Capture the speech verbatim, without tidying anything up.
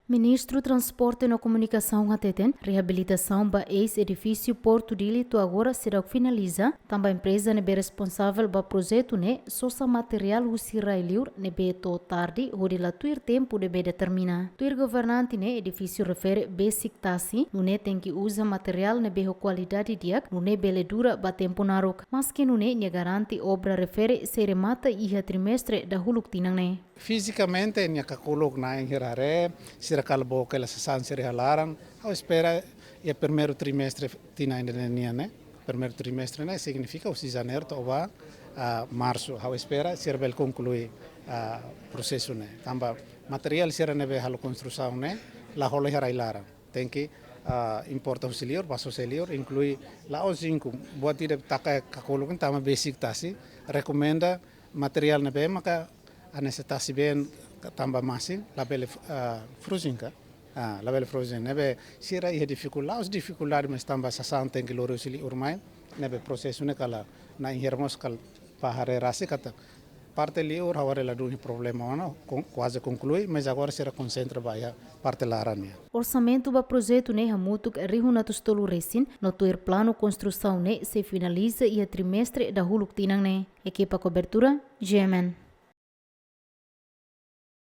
Ministru Transporte no Komunikasaun hateten, reabilitasaun ba eis-edifísiu Portu Dili to'o agora seidauk finaliza, tanba empreza ne'ebé responsavel ba projetu ne'e sosa materiál husi rai-liur ne'ebé to'o tarde hodi la tuir tempu ne'ebé determina. Tuir governante ne'e, edifísiu refere besik tasi, nune'e tenke uza materiál ne'ebé ho kualidade di'ak, nune'e bele dura ba tempu naruk. Maske nune'e, nia garante obra refere sei remata iha trimestre dahuluk tinan ne'e. Fizikamente nia kakuluk na enhirare, sira kala boke la sasán sira iha laran. Ha'u espera iha primeiru trimestre tinan ida-ne'e nian, ne'e. Primeiru trimestre ne'e signifika husi janeiru to'o ba, ah, marsu. Ha'u espera sira bele konklui, ah, prosesu ne'e. Tanba materiál sira ne'ebé halo konstrusaun ne'e la hola iha rai-laran. Tenke, ah, importa husi liur, basa husi liur, inklui la'ós zinku, buat ida taka kakuluk ne'e tanba besik tasi, rekomenda materiál ne'ebé maka hanesan tasi-been tanba masin, labele, ah, ferrujin ka? Ah, labele ferrujin. Ne'ebé sira iha difikuldade, la'ós difikuldade, mas tanba sasán tenke lori husi liur mai, ne'ebé prosesu ne'e kala na enhira mós kala ba haree rasik katak parte liur ha'u haree ladún iha problema ona, kon-, kuaze konklui, mas agora sira konsentra ba iha parte laran nian. Orsamentu ba projetu ne'e hamutuk rihun atus tolu resin, no tuir planu konstrusaun ne'e sei finaliza iha trimestre dahuluk tinan ne'e. Ekipa kobertura, G M N.